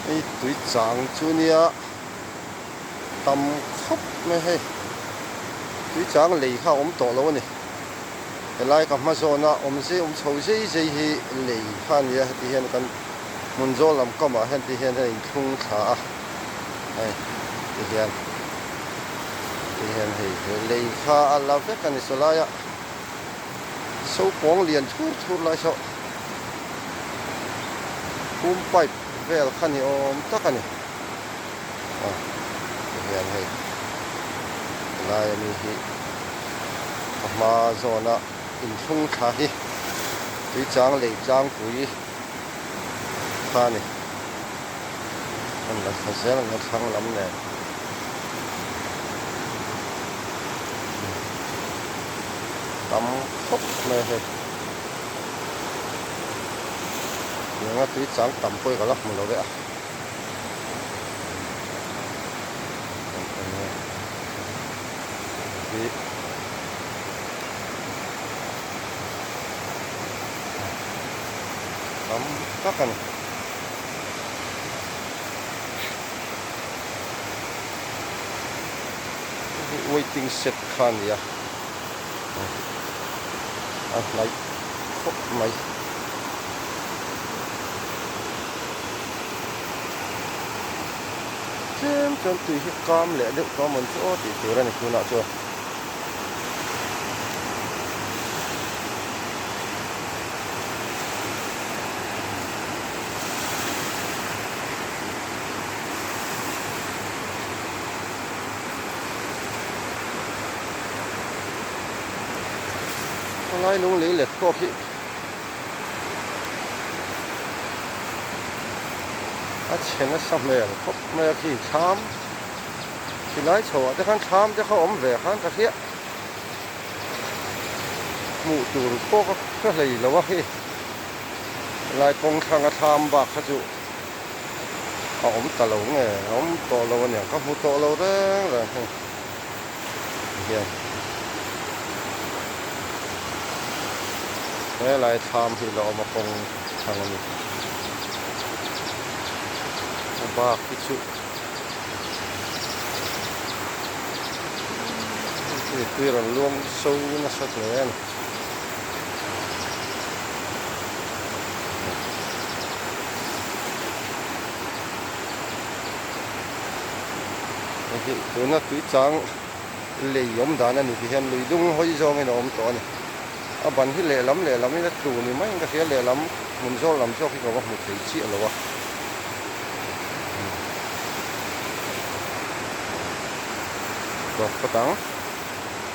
Hei tui chang chu nia tam khawp mai hei tui chang lei kha a awm tawh lo a ni helai ka hma zawna awm zei awm chho zei zei hi lei kha a nia heti hian kan hmun zawl lam kamah hian ti hian a inthlung thla a hei ti hian ti hian hei lei kha a la vek a ni sawlai a. Sopawng lian thur thur lai saw pum pipe vel kha ni awm tak a ni a tihian hei helai ami hi a hma zawna inthlung thla hi tuichang lei tlangpui kha a ni an la thla zel ang a thlang lam nen. Tam khawp mai a hei. Tianga tui chang tam pawh hi ka la hmu lo ve a. Hi tam tak a ni. Waiting shed kha a ni a a hnaih khawp mai. Tlem chuan tui hi kam leh deuh tawh amawn chu aw tih tur a ni tunah chuan. Khawlai lung lei let pawh khi a chhe nasa hmel khawp mai a khi thlam khilai chho ah te khan thlam te kha awm ve khan ka hria hmuh tur pawh ka hre hlei lo a khi helai kawng thlanga thlam bak kha chu a awm ta lo nge a awm tawh lo aniang ka hmu tawh lo reng reng hei hian helai thlam hi la awm a kawng thlang a ni a bak hi chu mipui rawn luang so nasa hle a ni. Hei hi tuna tuichang lei awm dan a ni ti hian lui dung hawi zawngin a awm tawh a ni. A ban hi lehlam lehlam in a tlu ni maiin ka hria lehlam hmun zawl lam zawk hi ka va hmu thei chiah lo a. Tawp phawt ang.